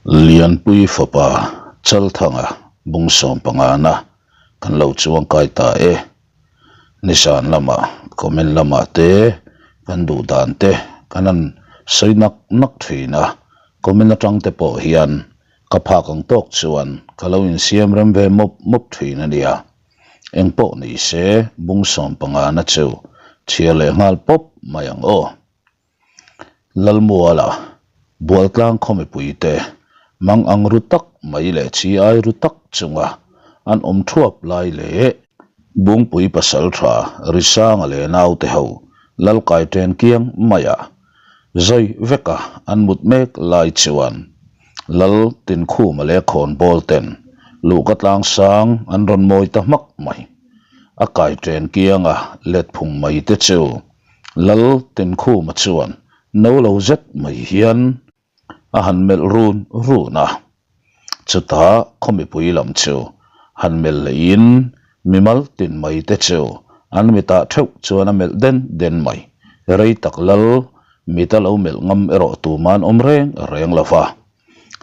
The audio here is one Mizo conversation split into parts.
Lianpui fapa Chalthanga bung sawmpangana kan lo chuang kai ta e. Nizan lamah comment lamah te kan duh dan te kan han sawi nak nak thin a, comment atang te pawh hian ka phak ang tawk chuan ka lo insiam rem ve mawp mawp thin a nia. Eng pawh ni se bung sawmpangana chu chhiar leh nghal pawp mai ang aw. Lalmuala, Bualtlang khaw mipuite, mang ang ru tak mai leh chi ai ru tak chunga an awm thuap lai leh Bungpui pasaltha Risanga leh naute ho Lalkai ṭen kiang maiah zai veka an mut mek lai chuan Lal Tinkhuma leh Khawnbawl ten luhka tlang sang an rawn mawi ta hmak mai. A kai ṭen kianga let phung mai te chu Lal Tinkhuma chuan no lo zet mai hian a han melh run run a, chutah khaw mipui lam chu han melh lehin mimal tin mai te chu an mitah theuh chuan a melh den den mai. Rei tak lal mit a lo melh ngam erawh tuman awm reng reng lo va,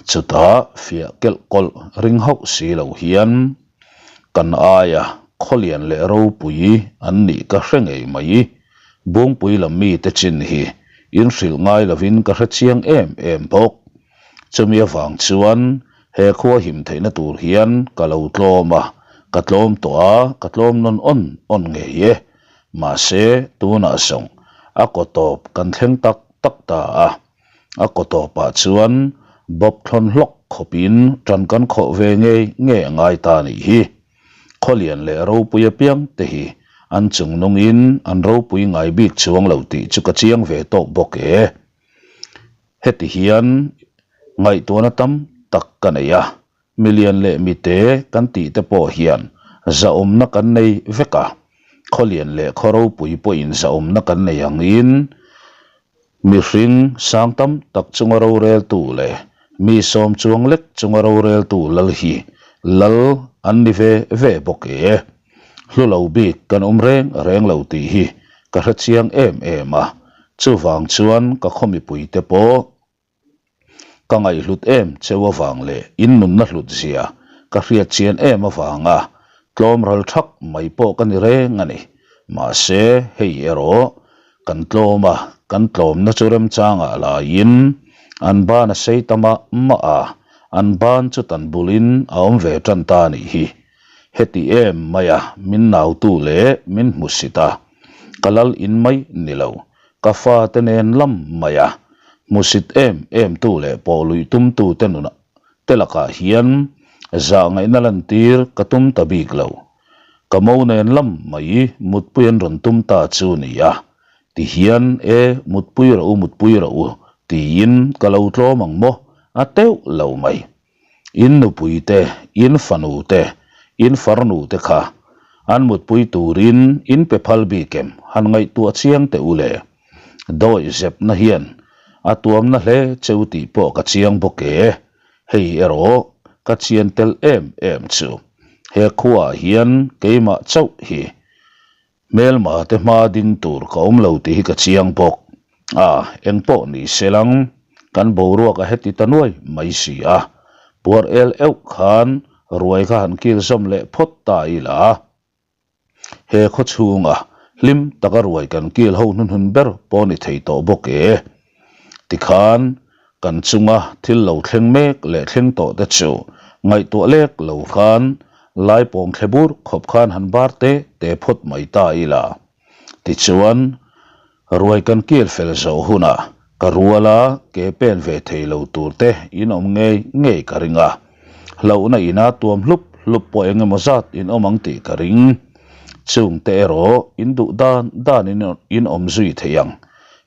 chutah fiah kelh kawlh ring hauh si lo hian Kan aia khawlian leh ropui an nih ka hre ngei mai. Bungpui lam mite chin hi inhrilh ngai lovin ka hre chiang em em bawk. Chumi avang chuan he khua him theihna tur hian ka lo tlawm a, ka tlawm tawh a, ka tlawm nawn awn awn ngei e. Mahse, tunah zawng a kaw tawp kan thleng tak tak ta a. A kaw tawpah chuan bawp thlawn hlawk khawpin ṭan kan khawh ve ngei ngei a ngai ta a nih hi. Khawlian leh ropui apiang te hi an chung nungin an ropui ngai bik chuang lo tih chu ka chiang ve tawk bawk e. Heti hian ngaihtuahna tam tak ka nei a, Milian leh mite kan tih te pawh hian zahawmna kan nei vek a, khawlian leh khaw ropui pawhin zahawmna kan nei angin mihring sang tam tak chunga roreltu leh mi sawm chuang lek chunga roreltu lal hi lal an ni ve ve bawk e. Hlu lo bik kan awm reng reng lo tih hi ka hrechiang em em a, chuvang chuan ka khaw mipuite pawh Ka ngaihhlut em cheu avang leh in nunna hlut zia ka hriat chian em avanga tlawm ral thak mai pawh ka ni reng a ni. Mahse, hei erawh kan tlawm a, kan tlawmna chu remchangah laiin an ban a sei ta mah mah a, an ban chu tan bulin a awm ve tan ta a nih hi. Heti em maia min nautu leh min hmusit a, ka lal in mai ni lo. Ka fate nen lam mai a, hmusit em em tu leh pawh luih tum tu te nuna te lakah hian zah ngaihna lantir ka tum ta bik lo. Ka mo nen lam mai mutpui an rawn tum ta chu ni a, ti hian e mutpui rawh u mutpui rawh u tiin ka lo tlawm ang maw a teuh lo mai. In nupui te, in fanu te, in farnu te kha an mutpui turin in pe phal bik em? Han ngaihtuah chiang teh u le. Dawih zepna hian a tuamna hle cheu tih pawh ka chiang bawk e. Hei erawh ka chian tel em em chu. He khuaah hian keimah chauh hi Hmelma te hma ding tur ka awm lo tih hi ka chiang bawk. A, engpawh ni se lang, kan boruak a heti ta nuai mai si a. Puar el euh khan ruai kha han kil zawm leh phawt ta ila. He khaw chhunga hlim taka ruai kan kil ho hnuhnun ber pawh ni thei tawh bawk e. Tikhan kan chunga thil lo thleng mek leh thleng tawh te chu ngaihtuah lek lo khan lai pawng thle bur khawp khan han bar te te phawt mai ta ila. Tichuan, ruai kan kil fel zawh hunah ka ruala ke pen ve thei lo tur te in awm ngei ngei ka ring a. Hlauhna ina tuam hlup hlup pawh eng emaw zat in awm ang tih ka ring. Chung te erawh in duh dan dan in awm zui thei ang.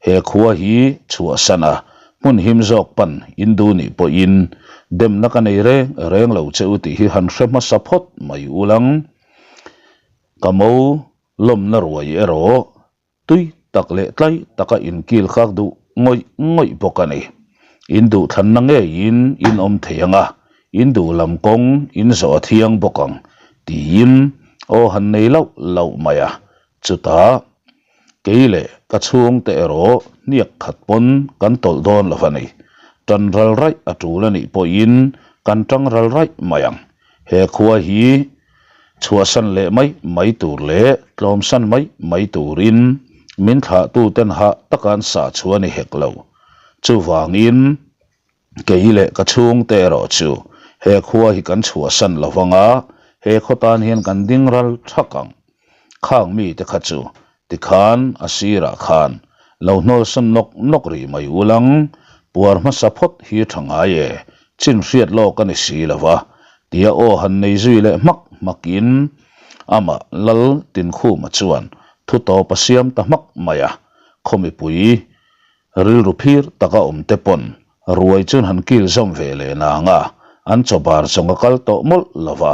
He khua hi chhuahsan a, hmun him zawk pan in duh nih pawhin demna ka nei reng reng lo che u tih hi han hre hmasa phawt mai ulang. Ka mo lawmna ruai erawh tui tak leh tlai taka inkil khak duh ngawih ngawih bawk a ni. In duhthlanna ngeiin in awm thei ang a, in duh lam kawng in zawh a thiang bawk ang tiin aw han nei lauh lauh mai a, chutah kei leh ka chhungte erawh hniak khat pawn kan tawlh dawn lo a ni. Tan ral raih a tul a nih pawhin kan tang ral raih mai ang. He khua hi chhuahsan leh mai mai tur leh tlawmsan mai mai turin min thlahtuten hah taka an sah chhuah a ni hek lo. Chuvangin kei leh ka chhungte erawh chu he khua hi kan chhuahsan lo vanga he khaw tan hian kan ding ral thak ang. Khang mite kha chu Tikhan a sirah khan lo hnawlsawn nawk nawk rih mai ulang, puar hmasa phawt hi tha ngai e, chin hriat lawk a ni si lo va, tia aw han nei zui leh hmak hmakin amah Lal Tinkhuma chuan thu tawp a siam ta hmak mai a, khaw mipui rilru phir taka awm te pawn ruai chuan han kil zawm ve leh nang a, an chaw bar zawng a kal tawh mawlh lo va.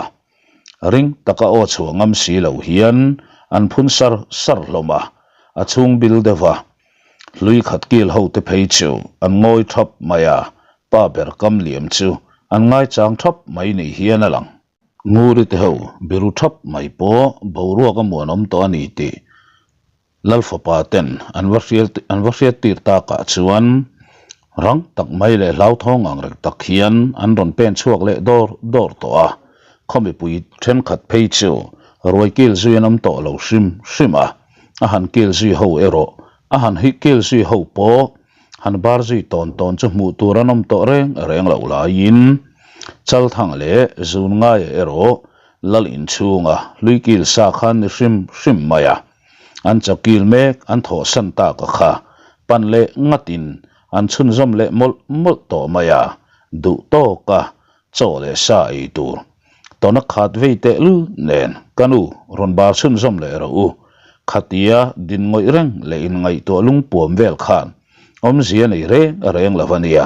Ring taka aw chhuah ngam si lo hian an phun sar sar hlawm a, a chhung bil deuh a. Hlui khat kil ho te phei chu an ngawi thap mai a, pa ber kam liam chu an ngaichang thap mai ni hian a lang. Nguri te ho biru thap mai pawh boruak a muanawm tawh a ni tih Lalfapa ten an va hrial an va hriat tir takah chuan rang tak mai leh hlauthawng ang reng tak hian an rawn pen chhuak leh dawr dawr tawh a, khaw mipui thenkhat phei chu ruai kil zui an awm tawh lo hrim hrim a, a han kil zui ho erawh a han hi kil zui ho pawh han bar zui tawn tawn chu hmuh tur an awm tawh reng reng loh laiin Chalthang leh Zungaia erawh Lal inchhunga hlui kil sa khan ni hrim hrim mai a. An chawkil mek an thawhsan tak a kha pan leh ngatin an chhunzawm leh mawlh mawlh tawh mai a, duh tawka chaw leh sa ei tur tawna khat vei teh lul nen ka nu rawn bar chhunzawm leh rawh u. Khatia din ngawih reng leh inngaihtuah lungpuam vel khan awmzia nei reng reng lo a nia,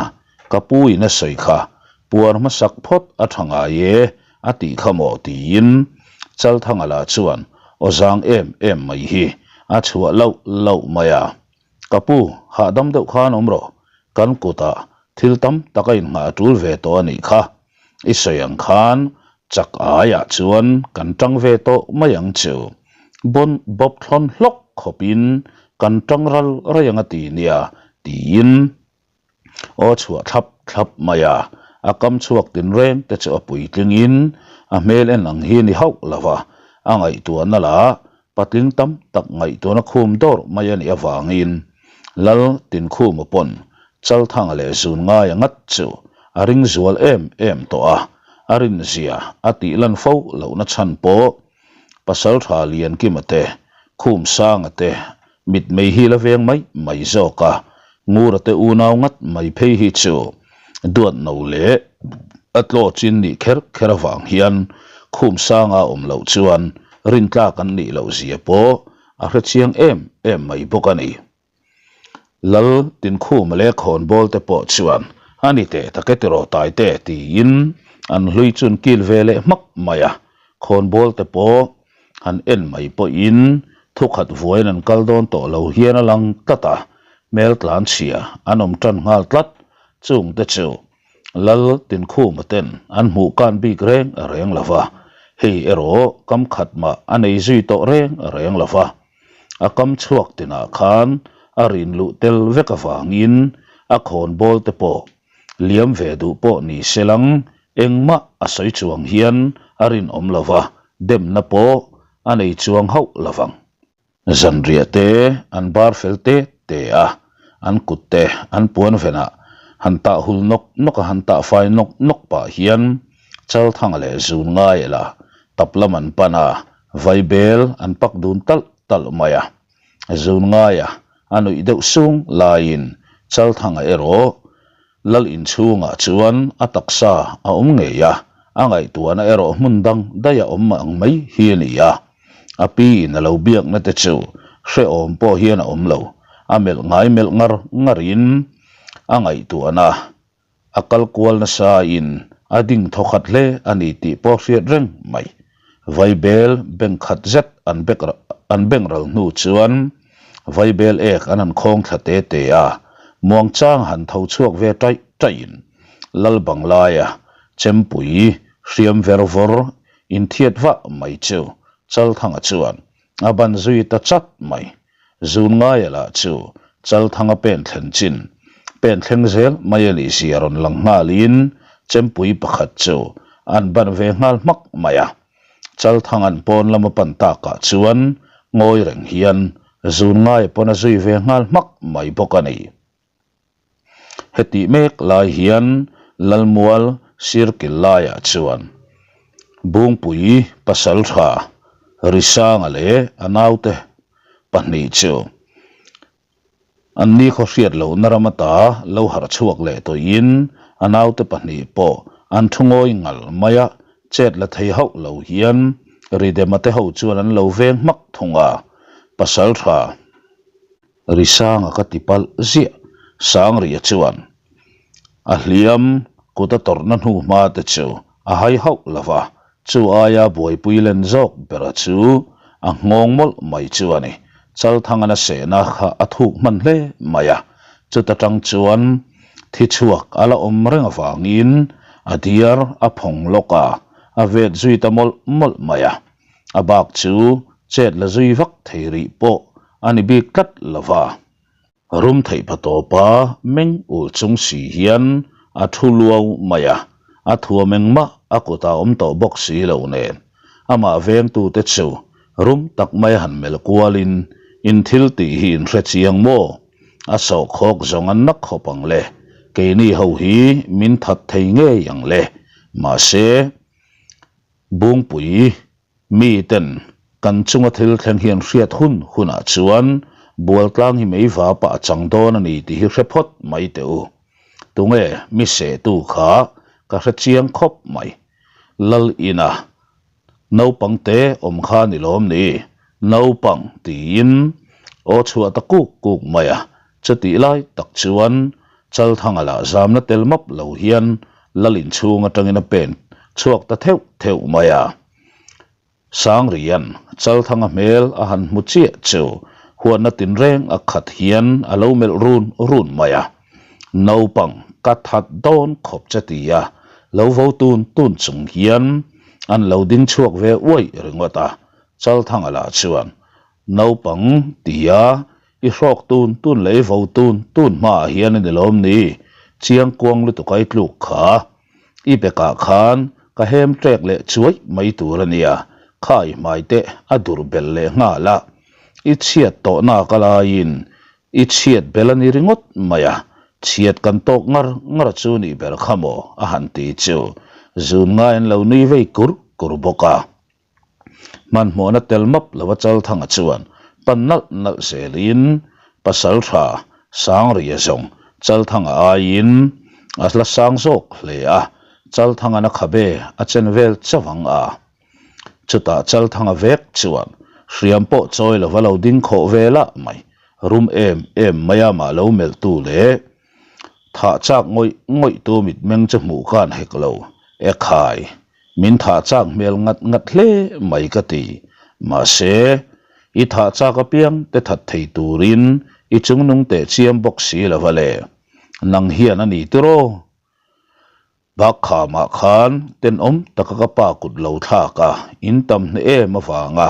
ka pu in a sawi kha puar hmasak phawt a tha ngai e a tih kha maw tiin Chalthanga lah chuan aw zang em em mai hi a chhuah loh loh mai a. Ka pu, hahdam deuh khan awm rawh, kan kutah thil tam tak a inngah a tul ve tawh a nih kha. I sawi ang khan chak aiah chuan kan tang ve tawh mai ang chu. Bawn bawp thlawn hlawk khawpin kan tang ral rei ang a ti nia tiin Aw chhuah thlap thlap mai a, a kam chhuak tinreng te chu a puitlingin a hmel en ang hi a ni hauh lo va, a ngaihtuahna lah patling tam tak ngaihtuahna khum dawrh mai a nih avangin Lal Tinkhuma pawn Chalthanga leh Zungaia ngat chu a ring zual em em tawh a, a rinzia a tih lan fo lohna chhan pawh Pasaltha Liankima te, Khumsanga te Mitmei hi la veng mai mai zawk a, Ngura te unau ngat mai phei hi chu duat no leh a tlaw chin nih kher kher avang hian khum sanga awm loh chuan rintlak an nih loh zia pawh a hre chiang em em mai bawk a ni. Lal Tinkhuma leh Khawnbawl te pawh chuan a ni teh tak e tiraw Taite tiin an hlui chu an kil ve leh hmak mai a, Khawnbawl te pawh Han en mai pawhin thukhat vuaiin an kal dawn tawh lo hian a lang tlat a, hmel tlan chhia an awm tan nghal tlat. Chungte chu Lal Tinkhuma ten an hmuh kan bik reng reng lo va, hei erawh kam khat mah a nei zui tawh reng reng lo va. A kam chhuak tinah khan a rin luh tel vek avangin a khawnbawl te pawh liam ve duh pawh ni se lang Engmah a sawi chuang hian a rinawm lo va, demna pawh a nei chuang hauh lo vang. Zanriah te an bar fel te te a, an kut te an puan venah han tah hul nawk nawk a han tah fai nawk nawk pah hian Chalthanga leh Zun Ngaela tap lam an pan a, vaibel an pak dun talh talh mai a. Zun Ngaia a nuih deuh sung laiin Chalthanga erawh Lal inchhungah chuan a taksa a awm ngei a, a ngaihtuahna erawh hmun dang daih a awm ang mai hi a ni a. A pi in a lo biakna te chu hrehawm pawh hian a awm lo, a melh ngai melh ngar ngarin a ngaihtuahna a kal kual nasa in a ding thawkhat hle a ni tih pawh hriat reng mai. Vaibel bank khat zet an bek an bank ral hnu chuan Vaibel ek an han khawng thla te te a, muangchang han tho chhuak ve taih taihin Lal Banglaia chempui hriam ver vawr inthiat vah mai chu Chalthanga chuan a ban zui ta chat mai. Zun ngaia lah chu Chalthanga pen thlen chin. pen thleng zel mai a nih zia rawn lang nghalin chempui pakhat chu an ban ve nghal hmak mai a. Chalthanga'n pawn lama pan takah chuan ngawi reng hian zun ngaia pawn a zui ve nghal hmak mai bawk a ni. Hetih mek lai hian Lalmual sirkil laiah chuan Bungpui pasaltha Risanga leh a naute pahnih chu An ni khaw hriat lohna ram ata lo harh chhuak leh tawhin a naute pahnih pawh an thu ngawi ngal mai a, chet la thei hauh lo hian Ridema te ho chuan an lo veng hmak thung a, Pasaltha Risanga ka ti palh ziah, Sangria chuan a hliam kut a tawrhna hnu hma te chu a hai hauh lo va, Chu aia buaipui len zawk bera chu a nghawng mawlh mai chu a ni. Chalthangan a sehna kha a thuk hman hle mai a, chuta tang chuan thi chhuak a la awm reng avangin a diar a phawng lawk a, a vet zui ta mawlh mawlh mai a. A bak chu chet la zui vak thei rih pawh a ni bik tlat lo va. Rum theih pha tawpa meng ul chung si hian a thu luau mai a, a thuam engmah a kutah awm tawh bawk si lo nen. Amah vengtute chu rum tak mai a han melh kualin, In thil tih hi in hre chiang maw? A sawhkhawk zawng an nak khawp ang le, keini ho hi min that thei ngei ang le. Mahse, Bungpui Mi ten kan chunga thil thleng hian hriat hun hunah chuan Bualtlang hi mei va pah a chang dawn a ni tih hi hre phawt mai teh u. Tunge mi sehtu kha ka hre chiang khawp mai. Lal ina naupang te awm kha ni lawm ni? Naupang tiin aw chhuah ta kuk kuk mai a. Chutih lai tak chuan Chalthanga lah zamna tel map lo hian Lal inchhung atangin a pen chhuak ta theuh theuh mai a. Sangrian Chalthanga hmel a han hmu chiah chu huatna tinreng a khat hian a lo melh run run mai a. Naupang ka that dawn khawp che ti a, lo vo tun tun chung hian an lo ding chhuak ve uaih ringawt a. Chalthanga lah chuan naupang tia i hrawk tun tun leh i vo tun tun hmaah hian a ni lawm ni? Chiang kuang lutuk a i tluk kha. I bekah khan ka hem ṭek leh chuai mai tur a nia, kha i hmai teh a dur belh leh nghal a. I chhiat tawh nak a laiin i chhiat belh a ni ringawt mai a, chhiat kan tawk ngar ngar chu nih ber kha maw a han ti chu zun ngai an lo nui vei kur kur bawk a. Hmanhmawhna tel map lova Chalthanga chuan pan nalh nalh zelin pasal tha Sangria zawng Chalthanga aiin a hla sang zawk hle a, Chalthangan a khabe a chen vel chauh ang a. Chutah Chalthanga vek chuan hriam pawh chawi lova lo ding khawh ve lah mai, rum em em mai a mah lo melhtu leh Thah chak ngawih ngawih tu mitmeng chu hmuh khan hek lo, e khai, min thah chak hmel ngat ngat hle mai ka ti. Mahse, i thah chak apiang te that thei turin i chungnung teh chiam bawk si lo va le. Nang hian a ni tiraw? Bakhamah khan tenawm taka ka pa kut lo thlak a, in tam hneh em avanga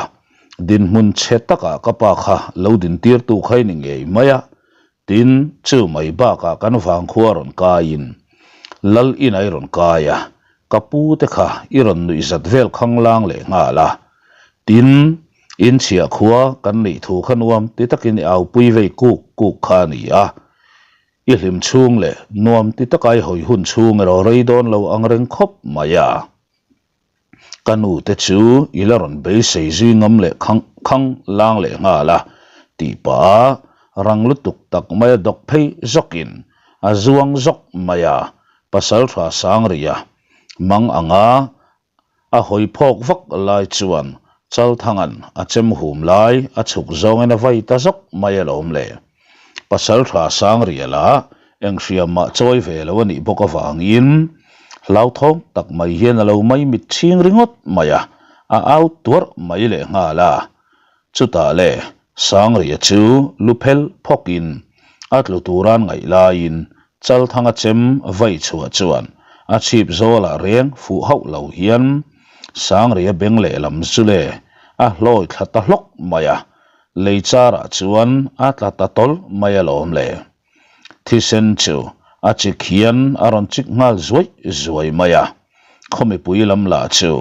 dinhmun chhe takah ka pa kha lo dintirtu kha i ni ngei mai a, tin chu mai bakah kan vangkhua rawn kaiin Lal ina i rawn kai a, ka pu te kha i rawn nuihzat vel khanglang leh nghal a, tin inchhiah khua kan neih thu kha nuam ti takin i aupui vei kuk kuk kha a ni a. I hlim chhung leh nuam ti taka i hawi hun chhung erawh rei dawn lo ang reng khawp mai a. Ka nu te chu i la rawn beisei zui ngam leh khang khang lang leh nghal a, tih pah a rang lutuk tak mai a dawk phei zawkin a zuang zawk mai a, Pasaltha Sangria mang anga A hawi phawk vak lai chuan Chalthanga'n a chem hum lai a chhuk zawngin a vai ta zawk mai alawm le. Pasaltha Sangriala eng hriam mah chawi ve lo a nih bawk avangin hlauthawng tak mai hian a lo mai mit chhing ringawt mai a, a au tuarh mai lehnghal a. Chutah le, Sangria chu lu phel phawkin a tlu turan ngaih laiin Chalthanga chem vai chhuah chuan a chhip zawlah reng fuh hauh lo hian Sangria beng lehlam chu le a hlawi thla ta hlawk mai a, lei charah chuan a tla ta tawlh mai alawm le. Thisen chu a chik hian a rawn chik nghal zuai zuai mai a. Khaw mipui lam lah chu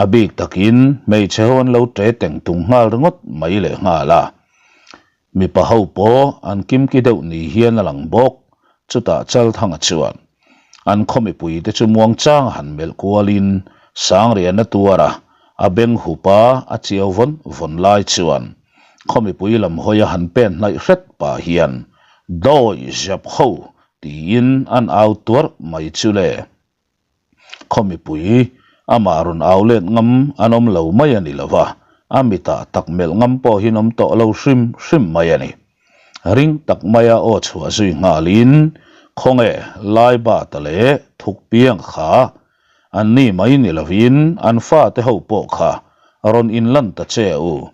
a bik takin hmeichhe ho an lo ṭe teng tung nghal ringawt mai leh nghal a. Mipa ho pawh an kimki deuh ni hian a lang bawk. Chutah Chalthanga chuan an khaw mipuite chu muangchang a han melh kualin Sangriana tuar a, a beng hup a, a chiau vawn vawn lai chuan khaw mipui lam hawi a han pen hnaih hret pah hian Dawi zep ho tiin an au tuarh mai chu le. Khaw mipui amah rawn au let ngam an awm lo mai a ni lo va, a mitah tak melh ngam pawhin awm tawh lo hrim hrim mai a ni. Ring tak maia aw chhuah zui nghalin, Khawnge Laibata leh Thukpiang kha an ni mai ni lovin an fate ho pawh kha rawn inlan ta che u.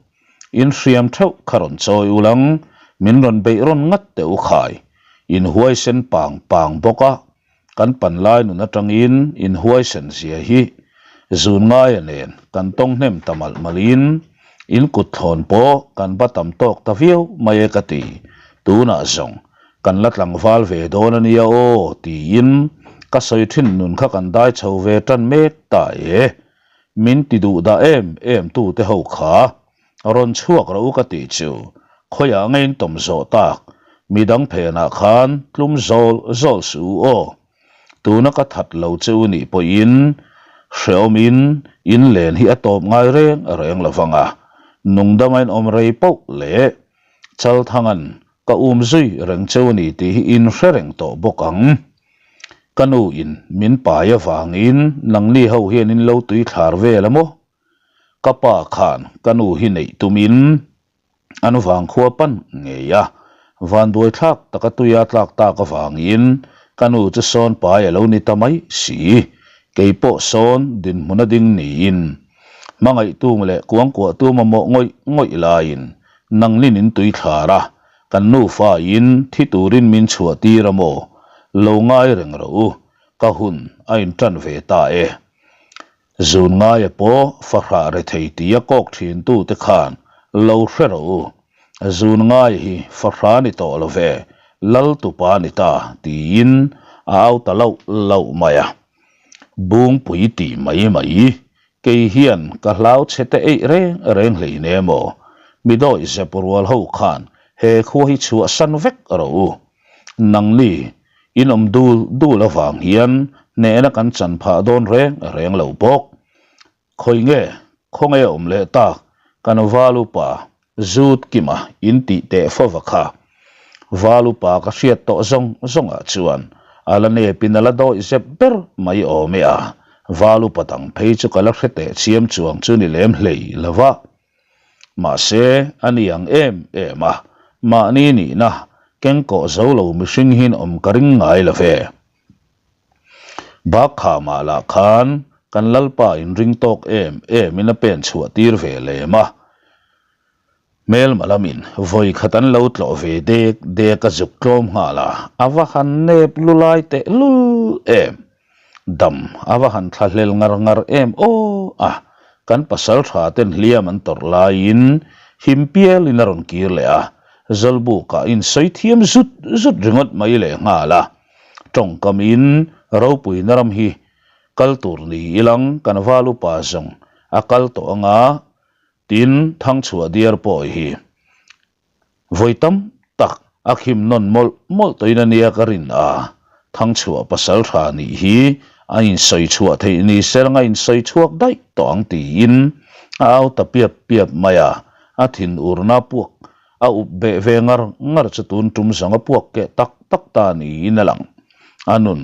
In hriam theuh kha rawn chawi ulang, min rawn beih rawn ngat teh u khai. In huaisen pang pang bawk a, Kan panlai nun atangin inhuaisen zia hi zun ngaia nen kan tawng hnem ta malh malhin in kut thlawn pawh kan ba tam tawk ta viau mai e ka ti. Tunah zawng kan la tlangval ve dawn a nia aw tiin ka sawi thin nun kha kan dai chho ve tan mek ta e. Min ti duh dah em em tute ho kha Rawn chhuak rawh u ka tih chu khawiah ngeiin tawm zawh tak, midang phenah khan tlum zawl zawl suh u aw. Tuna ka that lo che u nih pawhin hrehawmin in len hi a tawp ngai reng reng lo vang a, nungdama in awm rei poh leh Chalthanga'n ka um zui reng che u ni tih hi in hre reng tawh bawk ang. Ka nu in min pai avangin nangni ho hian in lo tui thlar vel a maw? Ka pa khan ka nu hi neih tumin an vangkhua pan ngei a, vanduai thlak taka tuia tlak tak avangin ka nu chu sawn pai a lo ni ta mai si. Kei pawh sawn dinhmun a ding niin hmangaihtu leh kuangkuahtu mamawh ngawih ngawih laiin nangnin in tui thlar a, kan nufa in thi turin min chhuah tir a maw? Lo ngai reng rawh u, ka hun a intan ve ta e. Zun ngaia pawh fahrah rethei tia kawk thin tute khan lo hre rawh u. Zun ngai hi fahrah ni tawh lo ve, lal tupa ni ta tiin a au ta loh loh mai a. Bungpui ti mai mai, kei hian ka hlau chhe te eih reng reng hleinem aw. Mi dawih zep rual ho khan he khua hi chhuahsan vek rawh u. Nangni In awm dul dul avang hian hnehna kan chan phah dawn reng reng lo bawk. Khawi nge, khawnge awm leh tak kan val upa Zut Kima in tih teh fova kha. Val upa ka hriat tawh zawng zawngah chuan a la nepin a la dawih zep ber mai awm e a, val upa dang phei chu ka la hre teh chiam chuang chu ni lem hlei lo va. Mahse, a ni ang em em a, mahni nihna kengkawh zo lo mihring hian awm ka ring ngai lo ve. Bakhamah lah khan kan Lalpa inring tawk em emin a pen chhuah tir ve lem a. Hmelma lamin vawi khat an lo tlawh ve dek dek a zuk tlawm nghal a, a va han nep lu lai teh lul em. Dam a va han thla hlel ngar ngar em aw a, kan pasal tha ten hliam an tawrh laiin him pialin a rawn kir leh a, Zawlbukah insawi thiam zut zut ringawt mai leh nghal a, tawngkamin ropuina ram hi kal tur ni ilang kan val upa zawng a kal tawh anga tin Thangchhuah diar pawh hi Vawi tam tak a khim nawn mawlh mawlh tawhin a nia ka rin a, Thangchhuah pasal tha nih hi a insawi chhuah theih ni se lang a insawi chhuak daih tawh ang tiin a au ta piap piap mai a, a thinurna puak a up beh ve ngar ngar chu tun tum zawng a puak keh tak tak ta niin a lang. A nun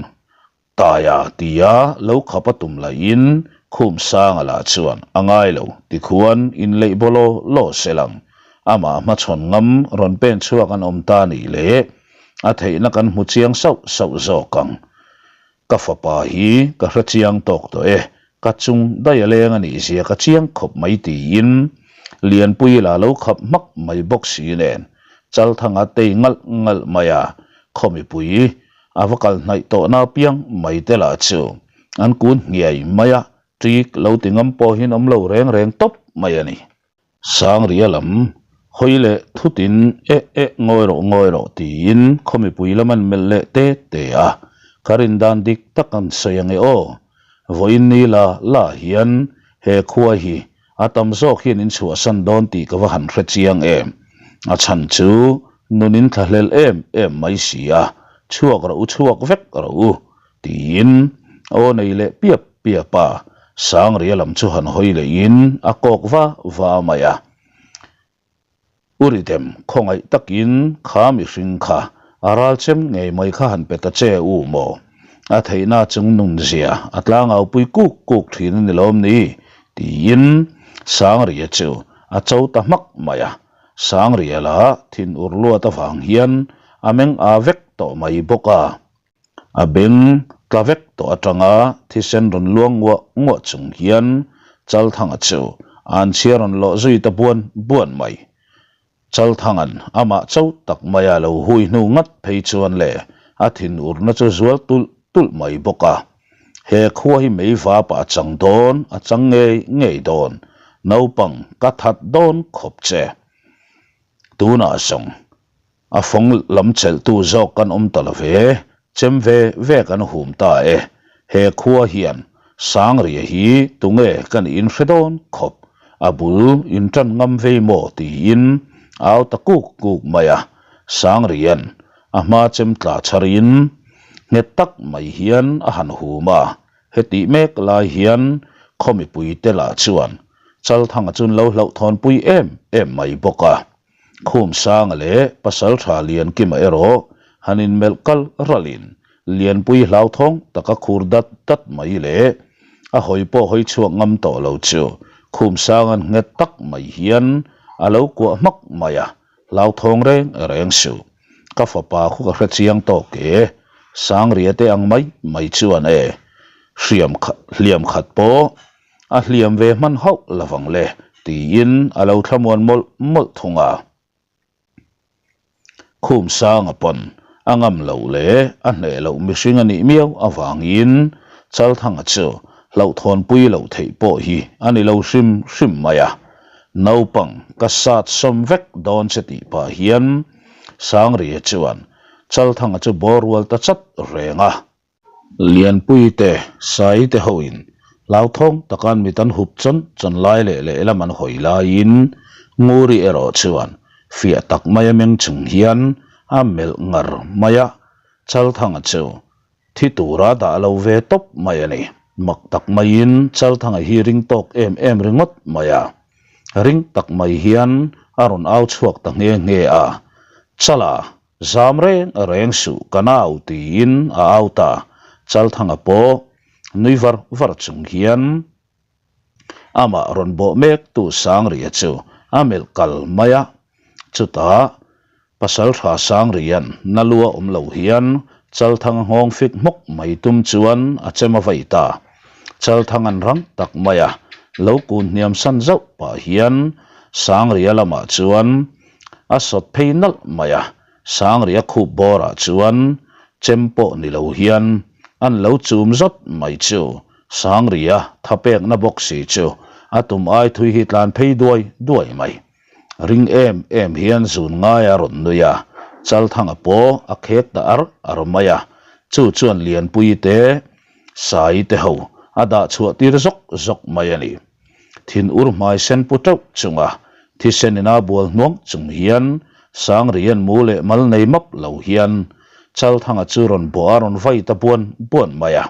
Taia tia lo khap a tum laiin Khum Sanga lah chuan a ngai lo tikhuan inleih baw law law se lang. Amah hmachhawn ngam rawn pen chhuak an awm ta nih leh a theihna kan hmu chiang sauh sauh zawk ang. Ka fapa hi ka hre chiang tawk tawh e, ka chung daih a leng a nih zia ka chiang khawp mai tiin Lianpui lah lo khap hmak mai bawk si nen Chalthanga tei ngalh ngalh mai a, khaw mipui A va kal hnaih tawh na piang mai te lah chu an kun hniai mai a, ṭik lo ti ngam pawhin awm lo reng reng tawp mai a ni. Sangria lam. Hawi leh thutin eh eh ngawi rawh ngawi rawh tiin khaw mipui lam an melh leh te te a, ka rin dan dik tak an sawi ange aw. Vawiin ni la la hian he khua hi a tam zawk hian in chhuahsan dawn tih ka va han hre chiang em. A chhan chu nun in thlahlel em em mai si a, chhuak rawh u chhuak vek rawh u tiin aw nei leh piap piap a, Sangria lam chu han hawi lehin a kawk va va mai a. Uridem khawngaih takin kha mihring kha a ral chem ngei mai kha han pe ta che u maw? A theihna chung nunzia a tlangaupui kuk kuk thin a ni lawm ni? tiin Sangria chu a cho ta hmak mai a. Sangria lah thinur luat avang hian a meng a vek tawh mai bawk a. A beng tla vek tawh atanga thisen rawn luang nguah nguah chung hian Chalthanga chu an chhia rawn lawh zui ta buan buan mai. Chalthanga'n amah cho tak maia lo hui hnu ngat phei chuan le a thinurna chu zual tulh tulh mai bawk a. He khua hi mei vapah a chang dawn, a chang ngei ngei dawn. Naupang ka that dawn khawp che. Tunah zawng A fawng lam chelhtu zawk kan awm ta lo ve, chem ve ve kan hum ta e. He khua hian Sangria hi tunge ka nih in hre dawn khawp, a bul in tan ngam vei maw tiin au ta kuk kuk mai a. Sangria'n a hma chem tla chharin nghet tak mai hian a han hum a, hetih mek lai hian khaw mipuite lah chuan Chalthanga chu an lo hlauhthawnpui em em mai bawk a. Khumsanga leh Pasaltha Liankima erawh han inmelh kal ralhin Lianpui hlauthawng taka khur dat dat mai leh a hawi pawh hawi chhuak ngam tawh lo chu Khumsanga'n nghet tak mai hian a lo kuah hmak mai a, hlauthawng reng reng suh. Ka fapa khu ka hre chiang tawk e, Sangria te ang mai mai chuan e, hriam hliam khat pawh A hliam ve hman hauh lovang le, tiin a lo thlamuan mawlh mawlh thung a. Khum sanga pawn a ngam loh leh a hneh loh mihring a nih miau avangin Chalthanga chu hlauhthawnpui loh theih pawh hi a ni lo hrim hrim mai a. Naupang ka sat sawm vek dawn che tih pah hian Sangria chuan Chalthanga chu bawr rual ta chat reng a. Lianpui te, Sai te hoin hlauthawng taka an mit an hup chawn chawn lai leh lehlam an hawi laiin Nguri erawh chuan fiah tak maia meng chung hian a melh ngar mai a, Chalthanga chu thi tura dah lo ve tawp mai a ni. Mak tak maiin Chalthanga hi ring tawk em em ringawt mai a, ring tak mai hian a rawn au chhuak ta nghe nghe a, Chala! Zam reng reng suh ka nau tiin a au ta, Chalthanga pawh nui var var chung hian amah rawn bawh mek tu Sangria chu a melh kal mai a, chutah Pasaltha Sangria'n na lua awm lo hian Chalthanga nghawng fik hmawk mai tum chuan a chem a vei ta. Chalthanga'n rang tak mai a lo kun hniam san zauh pah hian Sangria lamah chuan A sawt phei nalh mai a, Sangria khup bawrah chuan chem pawh ni lo hian an lo chum zawt mai chu Sangria tha pekna bawk si chu a tum ai thui hi tlan phei duai duai mai. Ring em em hian zun ngai a rawn nui a, Chalthanga pawh a khek ta ar ar mai a, chu chuan Lianpui te Sai te ho a dah chhuah tir zawk zawk mai a ni. Thin ur hmai sen pu teuh chunga thisen ina bual hnuang chung hian Sangrian mu leh mal nei map lo hian Chalthanga chu rawn bawh a rawn vai ta buan buan mai a.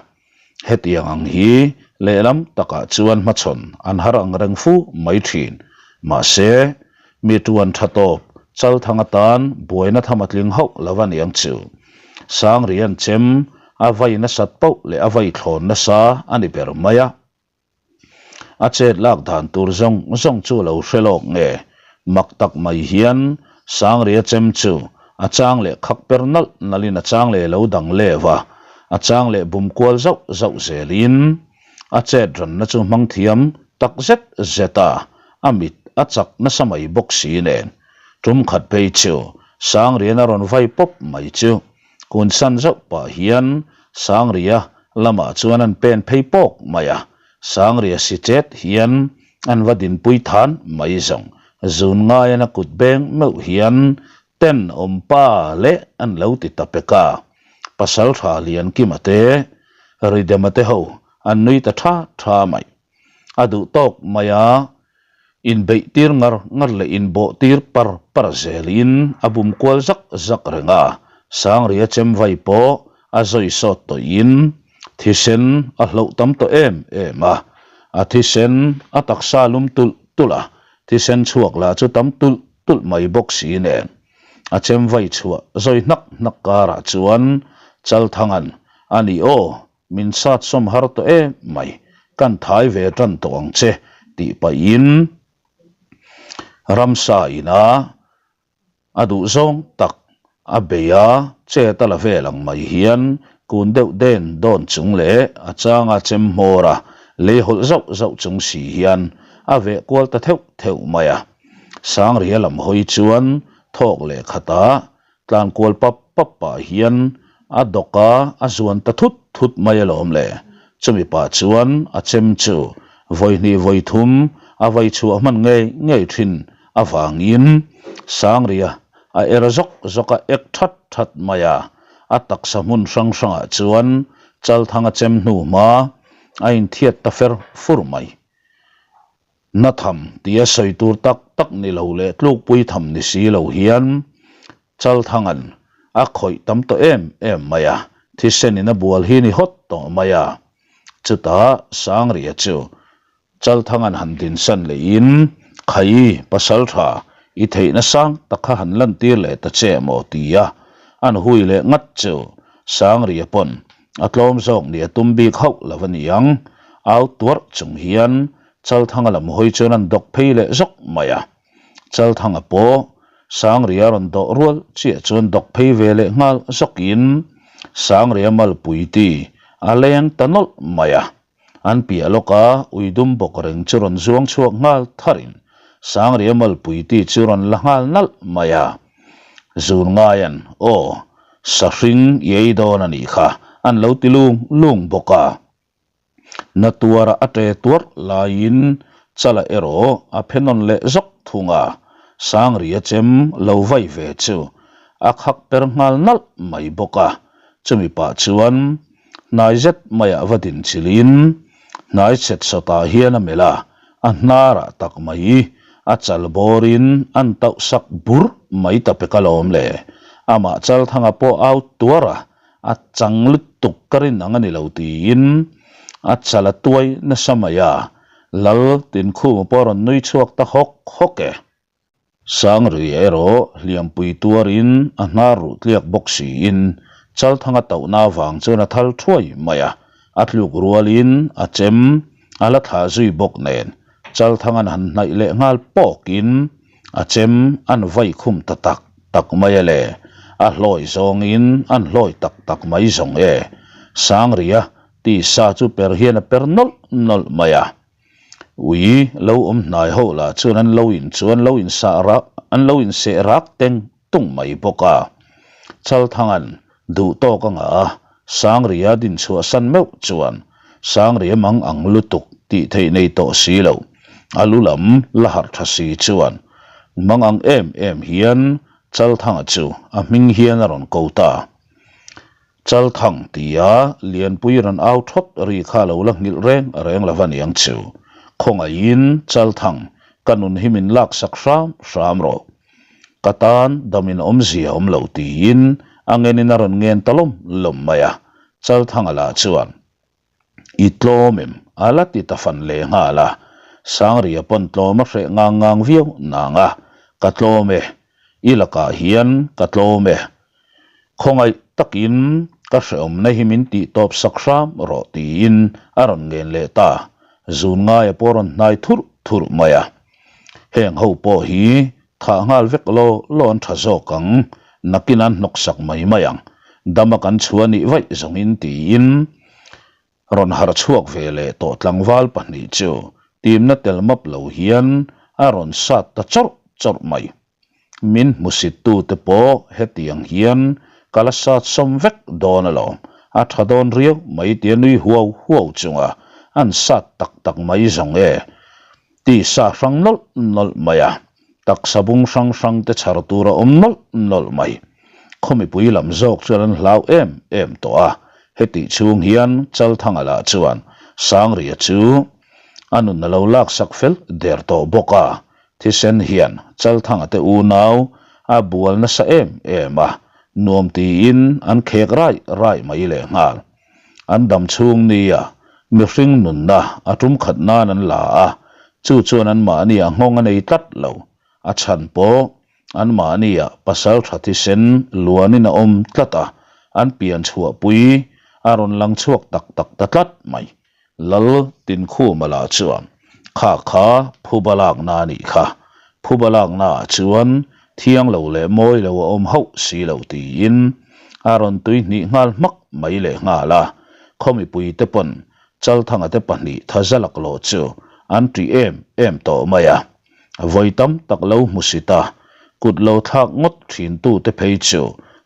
Hetiang ang hi lehlam takah chuan hmachhawn an har ang reng fu mai thin. Mahse, mi tuan tha tawp Chalthanga tan buaina tham a tling hauh lo a niang chu. Sangrian chem a vai nasat poh leh a vai thlawn nasa a ni ber mai a. A chet lak dan tur zawng zawng chu lo hre lawk nge? Mak tak mai hian Sangria chem chu a chang leh khak per nalh nalhin a chang leh lo dang lev a, a chang leh bum kual zauh zauh zelin a chet ranna chu hmang thiam tak zet zet a, a mit a chak nasa mai bawk si nen. Tum khat phei chu Sangrian a rawn vai pawp mai chu Kun san zauh pah hian Sangria lamah chuan an pen phei pawk mai a, Sangria si chet hian an va dinpui than mai zawng. Zun ngaiin a kut beng meuh hian ten awm pa leh an lo ti ta pek a. Pasaltha Liankima te, Ridema te ho an nui ta tha tha mai. A duh tawk mai a, inbeih tir ngar ngar leh inbawh tir par par zelin a bum kual zak zak reng a, Sangria chem vai pawh a zawi sawt tawhin thisen a hloh tam tawh em em a, a thisen a taksa lum tulh tulh a, thisen chhuak lah chu tam tulh tulh mai bawk si nen a chem vai chhuah zawi hnak hnak karah chuan Chalthanga'n a ni aw Min sat sawm har tawh em mai, kan thai ve tan tawh ang che tih pahin ramsa ina a duhzawng tak a bei a, chet a la vel ang mai hian kun deuh den dawn chung leh a changa chem hmawr a lei hawlh zauh zauh chung si hian a veh kual ta theuh theuh mai a. Sangria lam hawi chuan thawk leh khatah Tlan kual pap pap pah hian a dawk a, a zuan ta thut thut mai alawm le. Chumi pah chuan a chem chu vawi hnih vawi thum a vai chhuah hman ngei ngei thin avangin Sangria a er zawk zawk a ek that that mai a, a taksa hmun hrang hrangah chuan Chalthanga chem hnu hma a inthiat ta fer fur mai. Na tham tia sawi tur tak tak ni lo leh tlukpui tham ni si lo hian Chalthanga'n a khawih tam tawh em em mai a, thisenin a bual hi ni hawt tawh mai a. Chutah Sangria chu Chalthanga'n han dinsan lehin, Khai, Pasaltha, i theihna sang tak kha han lantir leh ta che maw? tia an hui leh ngat chu Sangria pawn A tlawm zawk nih a tum bik hauh lo a ni ang. Au tuarh chung hian Chalthanga lam hawi chuan an dawk phei leh zawk mai a. Chalthanga pawh Sangria rawn dawh rual chiah chuan dawk phei ve leh nghal zawkin Sangria malpui ti a leng ta nawlh mai a. An piah lawka ui dum bawk reng chu rawn zuang chhuak nghal tharin Sangria malpui ti chu rawn la nghal nalh mai a. Zun ngaian, Aw, sahring i ei dawn a nih kha, an lo ti lung lung bawk a. Na tuara a ṭe tuarh laiin Chala erawh a phe nawn leh zawk thung a, Sangria chem lo vai ve chu a khak per nghal nalh mai bawk a. Chumi pah chuan Hnai zet maiah va din chilhin hnai chhet sawtah hian a melh a, a hnarah tak mai a chal bawrin an tauh sak bur mai ta pek alawm le. Amah Chalthanga pawh au tuar a, a chang lutuk ka rin ang a ni lo tiin a chal a tuai nasa mai a, Lal Tinkhuma pawh a rawn nui chhuak ta hawk hawk e. Sangri erawh hliampui tuarin a hnar ruh tliak bawk siin Chalthanga tauhna avang chuan a thal thuai mai a, a tluk rualin a chem a la thlah zui bawk nen Chalthanga'n han hnaih leh nghal pawkin a chem an vai khum ta tak tak mai a le, a hlawi zawngin an hlawi tak tak mai zawng e. Sangria tisa chu per hian a per nawlh nawlh mai a. Ui lo awm hnai ho lah chuan an lo in chuan lo in sah rak an lo in seh rak teng tung mai bawk a. Chalthanga'n duh tawk a ngah a, Sangria din chhuah san meuh chuan Sangria mang ang lutuk tih theih nei tawh si lo, a lu lam la harh tha si chuan mang ang em em hian Chalthanga chu a hming hian a rawn ko ta. Chalthang tia Lianpui rawn au thawt ri kha lo la nghilh reng reng lo va niang chu. Khawngaihin Chalthang, ka nun hi min laksak hram hram rawh. Ka tan damin awmzia awm lo tiin a ngenin a rawn ngen ta lawm lawm mai a. Chalthanga lah chuan. I tlawm em? A la ti ta fan leh nghal a. Sangria pawn tlawm a hreh ngang ngang viau nang a, Ka tlawm e. I lakah hian ka tlawm e. Khawngaih takin ka hrehawmna hi min tih tawp sak hram rawh tiin a rawn ngen leh ta. Zun ngaia pawh a rawn hnai thurh thurh mai a. Heng ho pawh hi thah nghal vek law law an tha zawk ang, nakin an hnawk sak mai mai ang, dama kan chhuah nih vaih zawngin tiin rawn harh chhuak ve leh tawh tlangval pahnih chu timna tel map lo hian a rawn sat ta chawrh chawrh mai. Min hmusittute pawh hetiang hian ka la sat sawm vek dawn alawm, a tha dawn riau mai tia nui huau huau chunga an sat tak tak mai zawng e. Tisa hrang nawlh nawlh mai a. Taksa bung hrang hrang te chhar tur a awm nawlh nawlh mai. Khaw mipui lam zawk chuan an hlau em em tawh a, hetih chhung hian Chalthanga lah chuan Sangria chu a nun a lo laksak fel der tawh bawk a, thisen hian Chalthanga te unau a bual nasa em em a, nuam tiin an khek raih raih mai lehnghal. An dam chhung nia mihring nunna a tum khat nan an la a, chu chuan anmahni a nghawng a nei tlat lo. A chhan pawh anmahnia pasal tha thisen luanin a awm tlat a, an pian chhuahpui a rawn lang chhuak tak tak ta tlat mai. Lal Tinkhuma lah chuan, Kha kha phuba lakna a nih kha. Phuba laknaah chuan thiang lo leh mawi lo a awm hauh si lo tiin a rawn tui hnih nghal hmak mai leh nghal a. Khaw mipuite pawn Chalthanga te pahnih thaza laklawh chu an ṭih em em tawh mai a. Vawi tam tak lo hmu si ta, kut lo thlak ngawt ṭhintute phei chu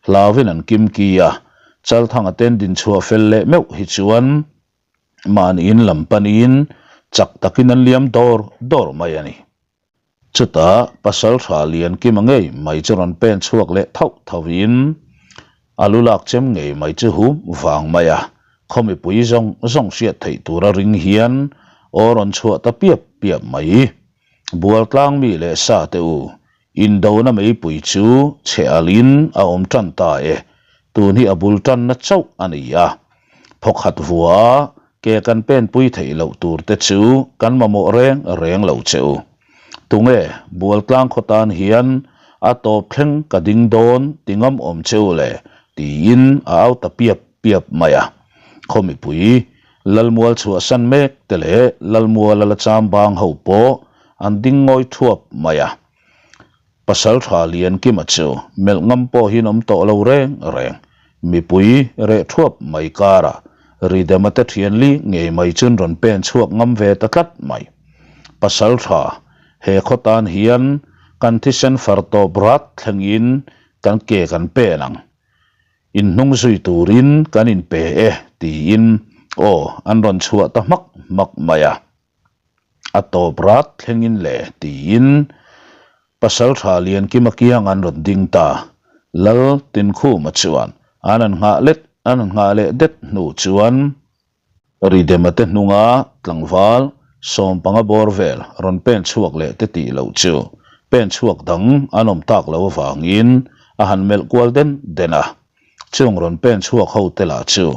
hlauin an kimki a. Chalthanga ten dinchhuah fel leh meuh hi chuan mahni in lam panin chak takin an liam dawr dawr mai a ni. Chutah Pasalṭha Liankima ngei mai chu rawn pen chhuak leh thauh thauhin a lu lak chem ngei mai chu hum vang mai a, khaw mipui zawng zawng hriat theih tura ring hian aw rawn chhuah ta piap piap mai. Bualtlang mi leh sa te u, Indona meipui chu chhe alin a awm tan ta e, tun hi a bul tanna chauh a ni a. Phawkhat vua ke kan penpui theih loh tur te chu kan mamawh reng reng lo che u. Tunge Bualtlang khaw tan hian a tawp thleng ka ding dawn ti ngam awm che u le tiin a au ta piap piap mai a. Khaw mipui Lalmual chhuahsan mek te leh Lalmuala la cham bang ho pawh an ding ngawi thuap mai a. Pasaltha Liankima chu melh ngam pawhin awm tawh lo reng reng. Mipui reh thuap mai karah Ridema te thianli ngei mai chun rawn pen chhuak ngam ve ta tlat mai. Pasaltha, he khaw tan hian kan thisen far tawp rat thlengin kan ke kan pen ang. Inhnung zui turin kan inpe e tiin aw an rawn chhuah ta hmak hmak mai a. A tawp rat thlengin le tiin Pasaltha Liankima kiang an rawn ding ta. Lal Tinkhuma chuan an han nghah let an han nghah leh det hnu chuan Ridema te hnunga tlangval sawmpanga bawr vel rawn pen chhuak leh te tih loh chu pen chhuak dang an awm tak loh avangin a han melh kual den den a. Chung rawn pen chhuak ho te lah chu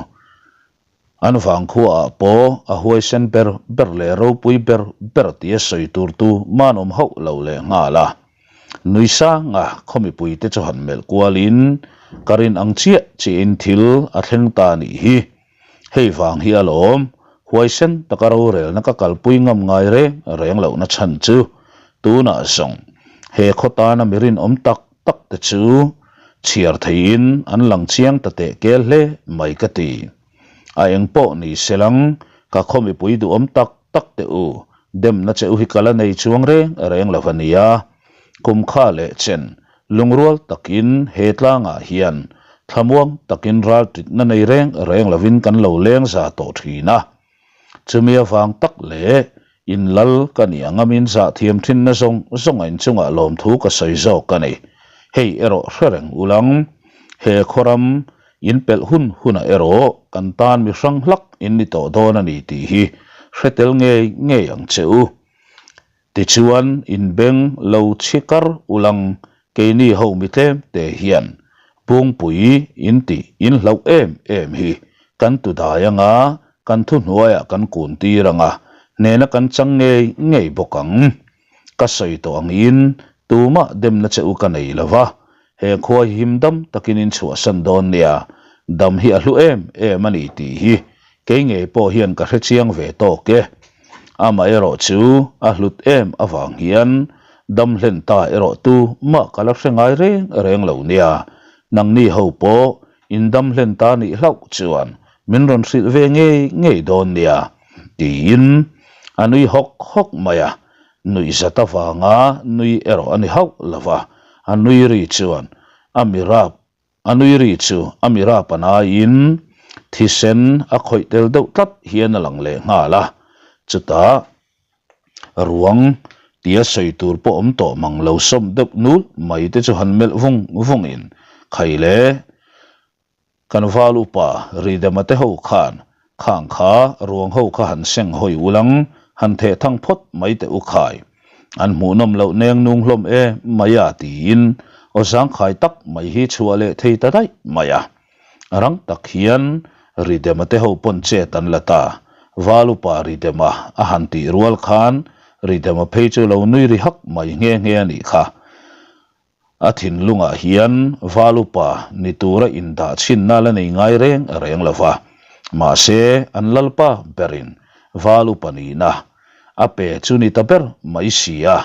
an vangkhuaah pawh a huaisen ber ber leh ropui ber ber tia sawi tur tu man awm hauh lo leh nghal a. Nui sanga khaw mipuite chu han melh kualin ka rin ang chiah chiahin thil a thleng ta a nih hi. Hei vang hi alawm, huaisen taka rorelna ka kalpui ngam ngai reng reng lohna chhan chu tunah zawng he khaw tana mi rinawm tak tak te chu chhiar theihin an lang chiang ta teh kel hle mai ka ti. A eng pawh ni se lang, ka khaw mipui duhawm tak tak teh u, demna che u hi ka la nei chuang reng reng lo a nia. Kum kha leh chen Lungrual takin he tlangah hian thlamuang takin raltitna nei reng reng lovin kan lo leng za tawh thin a. Chumi avang tak leh in lal ka nih anga min zah thiam thinna zawng zawng a inchungah lawmthu ka sawi zawk a ni. Hei erawh hre reng ulang, he khawram in pelh hun hunah erawh kan tan mi hrang hlak in ni tawh dawn a ni tih hi hre tel ngei ngei ang che u. Tichuan, inbeng lo chhi kar ulang keini ho mi tlem te hian Bungpui in tih in hlauh em em hi kan tu dai anga kan thuhnuaiah kan kun tir anga hnena kan chang ngei ngei bawk ang. Ka sawi tawh angin tumah demna che u ka nei lo va, he khua hi him dam takin in chhuahsan dawn nia, dam hi a hlu em em a ni tih hi kei ngei pawh hian ka hre chiang ve tawk e. Amaherawh chu a hlut em avang hian dam hlen ta erawh tu mah ka la hre ngai reng reng lo nia, nangni ho pawh in dam hlen ta nih hlauh chuan min rawn hrilh ve ngei ngei dawn nia, tiin a nui hawk hawk mai a. Nuih zat avanga nui erawh a ni hauh lo va, a nui ri chuan a mi rap a nui ri chu a mi rap a naiin thisen a khawih tel deuh tlat hian a lang leh nghal a, chutah ruang. Tia sawi tur pawh awm tawh mang lo sawm deuh nul mai te chu han melh vung vung in, Khai le, kan val upa Ridema te ho khan khang kha ruang ho kha han seng hawi ulang, han theh thang phawt mai teh u khai. An hmuhnawm loh neng nung hlawm e mai a tiin aw zangkhai tak mai hi chhuah leh thei ta daih mai a. Rang tak hian Ridema te ho pawn chet an la ta. Val upa Ridema a han tih rual khan Ridema phei chu lo nui ri hak mai nghe nghe a nih kha. A thinlungah hian Val upa ni tura indah chhinna la nei ngai reng reng lo va. Mahse an lalpa berin Val upa nihna a pe chu ni ta ber mai si a.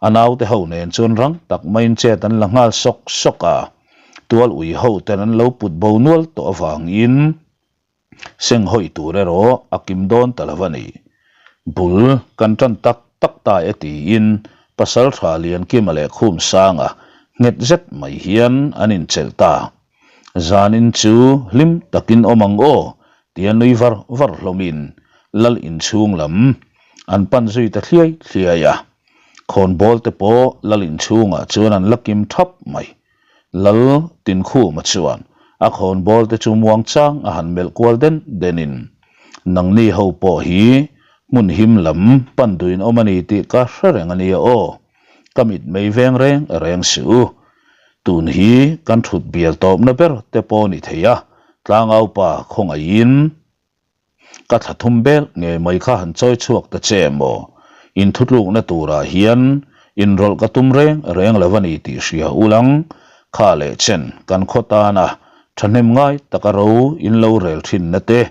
A naute ho nen chuan rang tak maiin chet an la nghal sawk sawk a. Tual ui ho ten an lo put bo nual tawh avangin seng hawi tur erawh a kim dawn ta lo a ni. Bul kan tan tak tak ta e tiin Pasaltha Liankima leh Khumsanga nghet zet mai hian an inchelh ta. Zanin chu hlim takin awm ang aw tia nui var var hlawmin lal inchhung lam an pan zui ta thliai thliai a. Khawnbawl te pawh lal inchhungah chuan an la kim thap mai. Lal Tinkhuma chuan a khawnbawl te chu muangchang a han melh kual den denin, Nangni ho pawh hi hmun him lam pan duin awm a ni tih ka hre reng a nia aw. Ka mit mei veng reng reng si u. Tun hi kan thut bial tawpna ber te pawh ni thei a, tlangaupa khawngaihin Ka thla thum bel ngei mai kha han chawi chhuak ta che maw? Inthutlukna turah hian inrawlh ka tum reng reng lo a ni tih hria ulang kha leh chen kan khaw tana thahnem ngai taka ro in lo rel thinna te,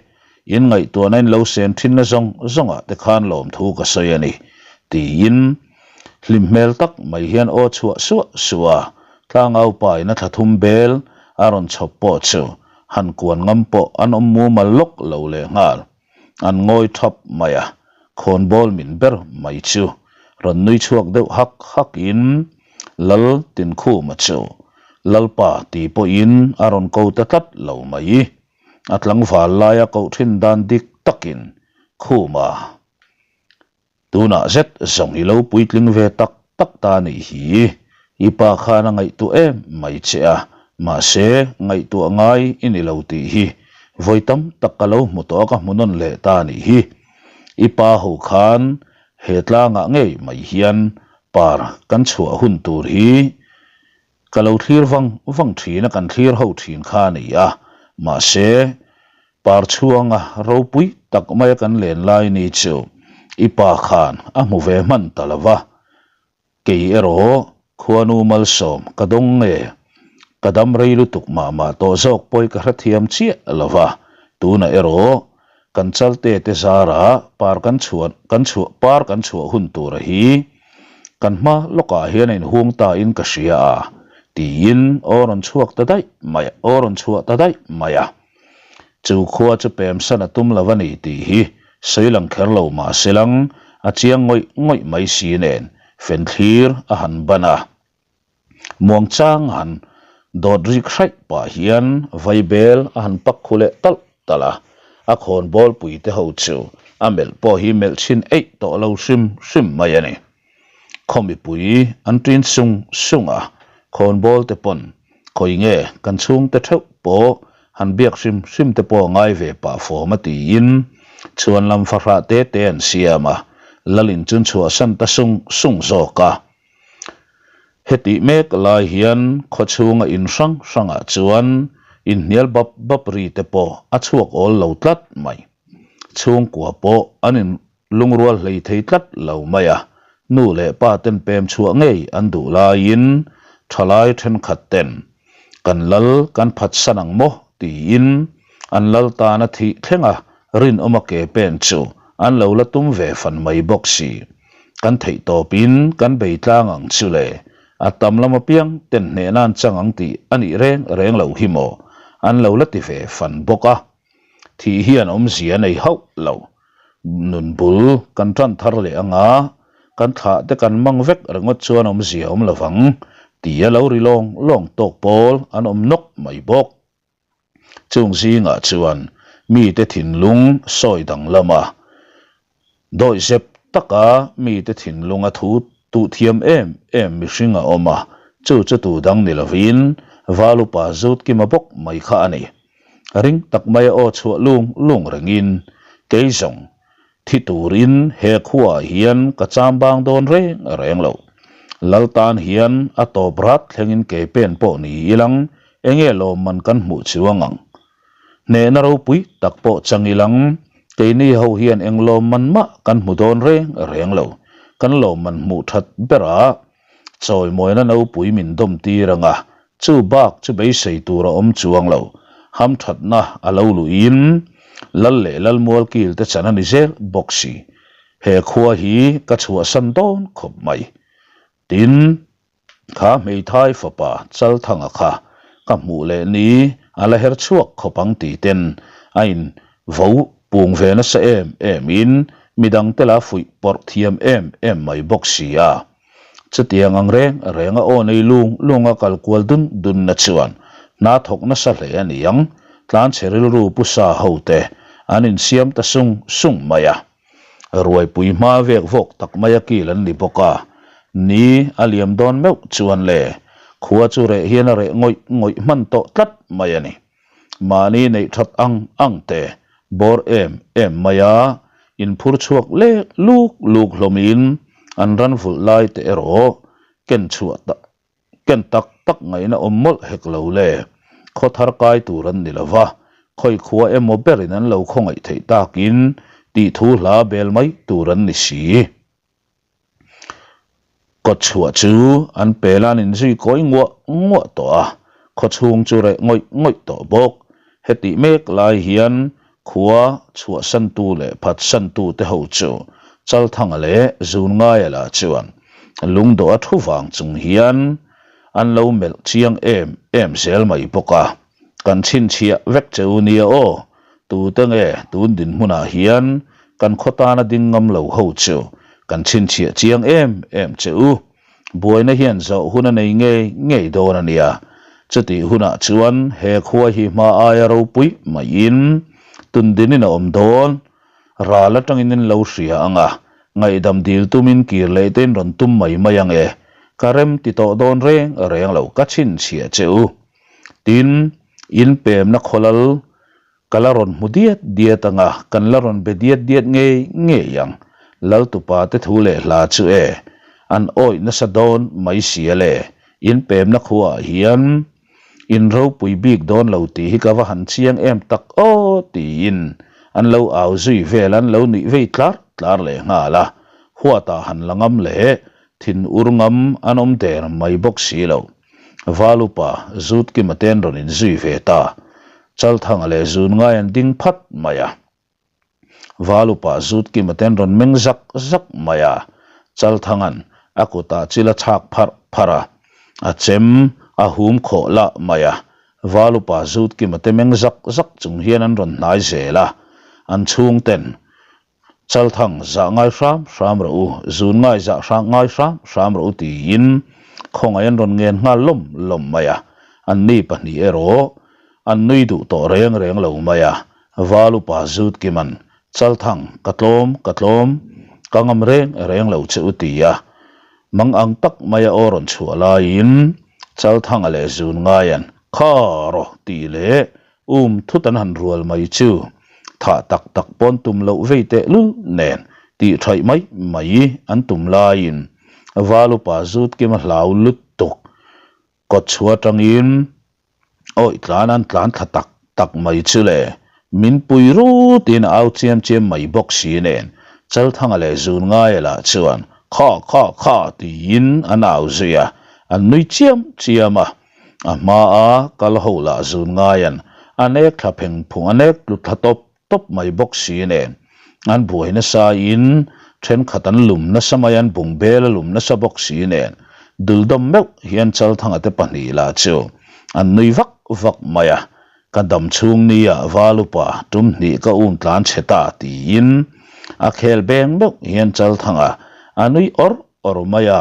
in ngaihtuahna in lo sen thinna zawng zawngah te khan lawmthu ka sawi a ni tiin hlim hmel tak mai hian aw chhuah suah suah a, tlangaupa in a thla thum bel a rawn chhawp pawh chu Han kuan ngam pawh an awm mumal lawk lo leh nghal. An ngawi thap mai a, khawnbawl min ber mai chu rawn nui chhuak deuh hak hak in Lal Tinkhuma chu Lalpa ti pawhin a rawn ko ta tlat lo mai. A tlangval laia koh thin dan dik takin Khuma Tunah zet zawng i lo puitling ve tak tak ta nih hi. I pa khan a ngaihtuah em mai che a, mahse ngaihtuah ngai i ni lo tih hi vawi tam tak ka lo hmu tawh a ka hmu nawn leh ta nih hi. I pa ho khan he tlangah ngei mai hian par kan chhuah hun tur hi Ka lo thlir vang vang thin a, kan thlir ho thin kha a ni a, mahse par chhuanga ropui tak maia kan len lai ni chu i pa khan a hmu ve hman ta lo va, kei erawh khuanu malsawm ka dawng nge, ka dam rei lutuk mah mah tawh zawk pawi ka hrethiam chiah lo va, tunah erawh kan chalte te zarah par kan chhuah kan chhuah par kan chhuah hun tura hi Kan hma lawkah hian a inhung ta in ka hria a, tiin aw rawn chhuak ta daih mai a, aw rawn chhuah ta daih mai a. Chu khua chu pemsan a tum lo a ni tih hi sawi lang kher lo mah se lang a chiang ngawih ngawih mai si nen fenthlir a han ban a. Muangchang a han dawt rik hraih pah hian vaibel a han pak khu leh talh talh a, a khawnbawl pui te ho chu a melh pawh hi melh chhin eih tawh lo hrim hrim mai a ni. Khaw mipui an ṭin sung sung a, khawnbawl te pawn khawi nge kan chhungte theuh pawh han biak hrim hrim te pawh a ngai ve pah fawm a tiin chhuan lam fahrah te te an siam a, Lalin chun chhuahsan ta sung sung zawk a. Hetih mek lai hian khawchhunga in hrang hrangah chuan inhnial bap bap ri te pawh a chhuak awl lo tlat mai. Chhungkua pawh an in lungrual hlei thei tlat lo mai a, nu leh pa ten pem chhuah ngei an duh laiin thalai thenkhat ten kan lal kan phatsan ang maw tiin an lal tana thih thlenga rinawma ke pen chu an lo la tum ve fan mai bawk si. Kan theih tawpin kan bei tlang ang chu le, a tam lam apiang ten hnehna an chang ang tih a nih reng reng lo hi maw? An lo la ti ve fan bawk a. Thih hian awmzia a nei hauh lo. Nun bul kan tan thar leh anga kan thlah te kan mang vek ringawt chuan awmzia awm lo vang tia lo ri lawng lawng tawk pawl an awm nawk mai bawk. Chung zingah chuan mite thinlung sawi dang lama dawihzep taka mite thinlunga thu tuh thiam em em mihring a awm a, chu chu tu dang ni lovin Valupa Zutkima bawk mai kha a ni. Ring tak maia aw chhuah lung lung rengin, Kei zawng, thi turin he khuaah hian ka cham bang dawn reng reng lo. Lal tan hian a tawp rat thlengin ke pen pawh ni ilang enge lawmman kan hmuh chuang ang. Hnehna ropui tak pawh chang ilang, keini ho hian eng lawmman mah kan hmu dawn reng reng lo. Kan lawmman hmuh that berah chawimawina nopui min dawm tir ang a, chu bak chu beisei tur a awm chuang lo. Hamthatna a lo luhin Lal leh Lalmualkil te chan a ni zel bawk si. He khua hi ka chhuahsan dawn khawp mai. Tin, Kha hmeithai fapa Chalthanga kha ka hmuh leh ni a la her chhuak khawp ang tih ten a in vo pung ve nasa em em in midang te la fuih pawrh thiam em em mai bawk si a. Chutiang ang reng reng a aw nei lung lung a kal kual dun dun na chuan hna thawk nasa hle a ni ang, tlanchhe rilru pu sa ho te an insiam ta sung sung mai a. Ruaipui hma vek vawk tak mai a kil an ni bawk a, ni a liam dawn meuh chuan le, khua chu reh hian a reh ngawih ngawih hman tawh tlat mai a ni. Mahni neih that ang ang te bawr em em mai a, inphur chhuak lek luk luk hlawmin an ran vulh lai te erawh ken chhuah Ken tak tak ngaihna awm mawlh hek lo le. Khaw thar kai tur an ni lo va, khawi khua emaw berin an lo khawngaih theih takin tih thu hla bel mai tur an ni si. Kawtchhuah chu an pel an inzui kawi nguah nguah tawh a, khaw chhung chu reh ngawih ngawih tawh bawk. Hetih mek lai hian Khua chhuahsantu leh phatsantute ho chu Chalthanga leh Zungaia lah chuan lungdawh a thu vang chung hian an lo melh chiang em em zel mai bawk a. Kan chhinchhiah vek che u nia aw, tute nge tun dinhmunah hian kan khaw tana ding ngam lo ho chu kan chhinchhiah chiang em em che u. Buaina hian zawh hun a nei ngei ngei dawn a nia. Chutih hunah chuan he khua hi hma aia ropui maiin tundinin a awm dawn. Ral atangin in lo hria ang a, ngaihdam dil tumin kir leh te in rawn tum mai mai ang e. Ka rem ti tawh dawn reng reng lo, ka chhinchhiah che u. Tin, in pemna khawlal Ka la rawn hmu diat diat ang a, kan la rawn be diat diat ngei ngei ang. Laltupa te thu leh hla chu e, an awih nasa dawn mai sia le, in pemna khuaah hian in ropui bik dawn lo tih hi ka va han chiang em tak aw tiin an lo au zui vel an lo nuih vei tlar tlar leh nghal a, huatah han la ngam leh thin ur ngam an awm der mai bawk si lo. Valupa Zutkima te an rawn inzui ve ta. Chalthanga leh Zunngai an ding phat mai a. Valupa Zutkima te an rawn meng zak zak mai a. Chalthanga'n a kutah chil a chhak pharh pharh a, a chem a hum khawh lah mai a. Valupa Zutkima te meng zak zak chung hian an rawn hnai zel a. An chhungten Chalthang zah ngai hram hram rawh u, zun ngai zah hrang ngai hram hram rawh u tiin khawngaih an rawn ngen nghal lawm lawm mai a, anni pahnih erawh an nui duh tawh reng reng lo mai a, Val upa Zutkiman, Chalthang, ka tlawm, ka tlawm, ka ngam reng reng lo che u ti a, mang ang tak maia aw rawn chhuah laiin Chalthanga leh zun ngaian, Kha rawh tih leh Um thut an han rual mai chu thah tak tak pawn tum loh vei teh lul nen tih thaih mai mai an tum laiin Val upa Zutkima hlau lutuk kawt chhuah atangin awih tlan an tlan thla tak tak mai chu le min pui rutin a au chiam chiam mai bawk si nen Chalthanga leh Zunngaia lah chuan kha kha kha tiin an au zui a, an nui chiam chiam a. A hmaa kal ho lah zun ngaian a nek thla pheng phung a nek tlu thla tawp tawp mai bawk si nen an buai nasa in thenkhat an lum nasa mai an bung bel a lum nasa bawk si nen duldawm meuh hian Chalthanga te pahnih lah chu an nui vak vak mai a, ka dam chhung nia val upa tum hnih ka um tlan chhe ta tiin a khel beng meuh hian Chalthanga a nui awr awr mai a,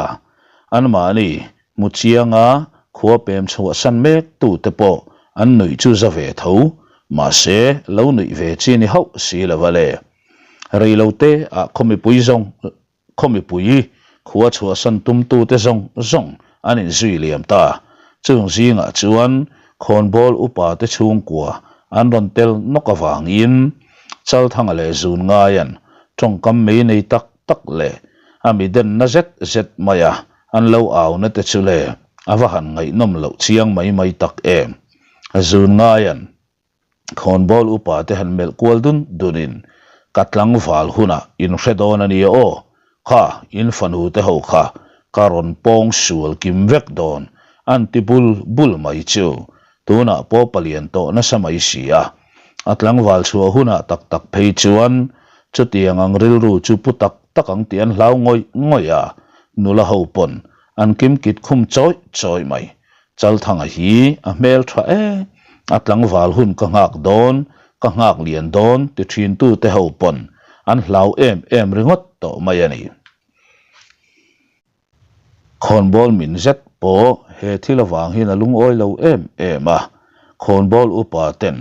anmahni Hmu chianga khua pem chhuahsan mek tute pawh an nuih chu za ve tho, mahse lo nuih ve chi ni hauh si lo a le. Rei lo te ah khaw mipui zawng. Khaw mipui khua chhuahsan tumtute zawng zawng an inzui liam ta. Chung zingah chuan khawnbawl upate chhungkua an rawn tel nawk avangin Chalthanga leh Zunngain tawngkam mei nei tak tak leh a mi denna zet zet maia an lo auna te chu le a va han ngaihnawm loh chiang mai mai tak em. Zunngain Khawnbawl upa te han melh kual dun dunin, Ka tlangval hunah in hre dawn a nia aw, kha in fanu te ho kha ka rawn pawng sual kim vek dawn an ti bul bul mai chu. Tunah pawh palian tawh nasa mai si a. A tlangval chhuah hunah tak tak phei chuan chutiang ang rilru chu pu tak tak ang tih an hlau ngawih ngawih a, nula ho pawn an kimkit khum chawih chawih mai. Chalthanga hi a hmel tha e, a tlangval hun ka nghak dawn, ka nghak lian dawn ti thin tute ho pawn an hlau em em ringawt tawh mai a ni. Khawnbawl min zet pawh he thil avang hian a lungawi lo em em a, khawnbawl upa ten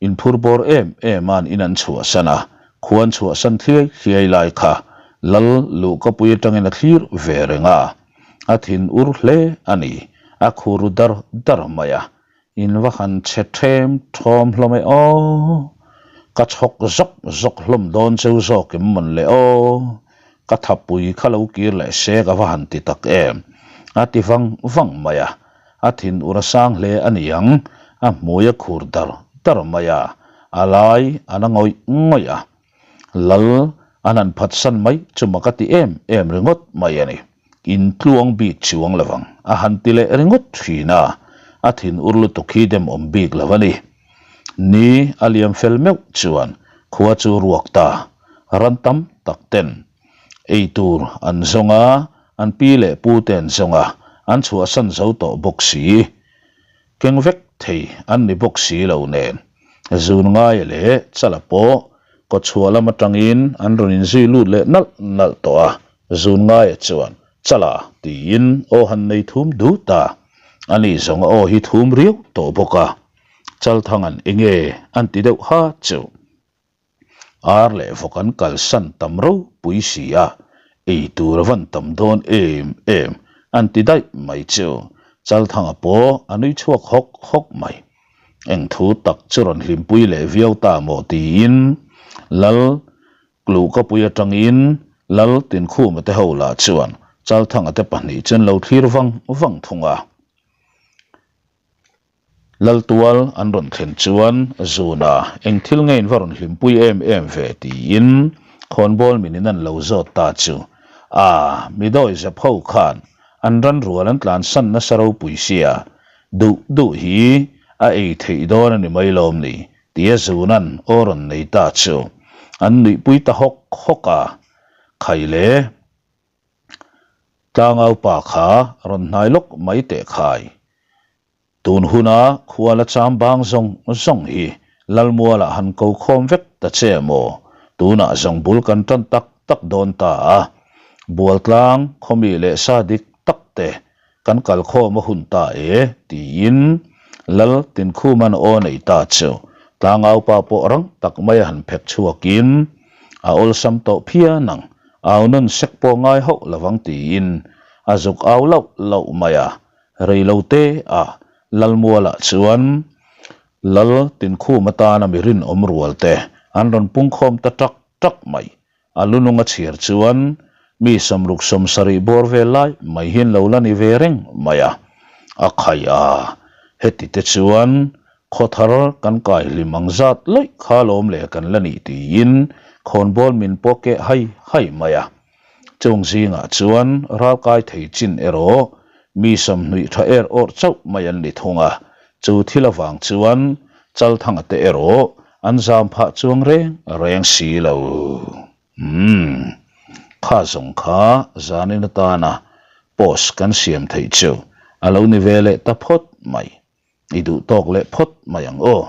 Inphur bawr em em an in an chhuahsan a, khuan chhuahsan thliai thliai lai kha Lal luhkapui atangin a thlir ve reng a, a thin ur hle a ni, a khur ru dar dar mai a, in va han chhe ṭhem ṭhawm hlawm e aw, ka chhawk zawk zawk hlawm dawn cheu zawk em mawn le aw, ka thapui kha lo kir leh se ka va han ti tak em, a ti vang vang mai a. A thin ur a sang hle a ni ang, a hmui a khur dar dar mai a, a lai a na ngawih ngawih a. Lal an han phatsan mai chu mak a ti em em ringawt mai a ni. In tluang bik chuang lo ang, a han ti leh ringawt thin a, a thin ur lutuk hi demawm bik lo a ni. Ni a liam fel meuh chuan khua chu ruak ta, ran tam tak ten Ei tur an zawng a, an pi leh pu te an zawng a, an chhuahsan zo tawh bawk si. Keng vek thei an ni bawk si lo nen. Zun ngaia leh Chala pawh kawchhuah lam atangin an rawn inzui lut leh nalh nalh tawh a, Zun ngaia chuan, Chala tiin aw han nei thum dut a, ani zawng a aw hi thum riau tawh bawk a, Chalthanga'n enge an ti deuh ha chu. Ar leh vawk an kalsan tam ropui si a, ei tur a van tam dawn em em an ti daih mai chu Chalthanga pawh a nui chhuak hawk hawk mai. Eng thu tak chu rawn hlimpui leh viau ta maw tiin Lal Kluhkapui atangin Lal Tinkhuma te ho lah chuan Chalthanga te pahnih chu an lo thlir vang vang thung a. Laltual an rawn thlen chuan Zuna eng thil nge in va rawn hlimpui em em ve tiin khawnbawl min in an lo zawt ta chu a mi dawi zep ho khan an ran rual an tlansan nasa ropui sia duh duh hi a ei theih dawn a ni mai lawm ni tia Zuna'n aw rawn nei ta chu an nuihpui ta hawk hawk a khai le. Tlangaupa kha rawn hnai lawk mai teh khai. Tun huna khua la cham bang zawng zawng hi Lalmualah han ko khawm vek ta che maw? Tunah zawng bul kan tan tak tak dawn ta a. Bualtlang khawmi leh sa dik tak te kan kal khawm a hun ta e tiin Lal Tinkhuman aw nei ta chu Tlangaupa pawh rang tak mai a han phek chhuakin a awlsam tawh phian ang, au nawn sek pawh ngai hauh lovang tiin a zuk au lauh lauh mai a, reilo te a Lalmualah chuan Lal Tinkhum atana mi rinawm rual te an rawn pungkhawm ta tak tak mai. A lunung a chhiar chuan mi sawmruk sawmsarih bawr vel lai mai hian lo la ni ve reng mai a, a khai a, heti te chuan khawthar kan kai hlim ang zat laih kha lawm leh kan la nih tiin khawnbawl min pawh keh hai hai mai a. Chung zingah chuan ralkai thei chin erawh mi sawmhnuih tha er awrh chauh mai an ni thung a, chu thil avang chuan Chalthanga te erawh an zam phah chuang reng reng si lo. Umm, kha zawng kha zanin atana post kan siam theih chu a lo ni ve leh ta phawt mai. I duh tawk leh phawt mai ang aw.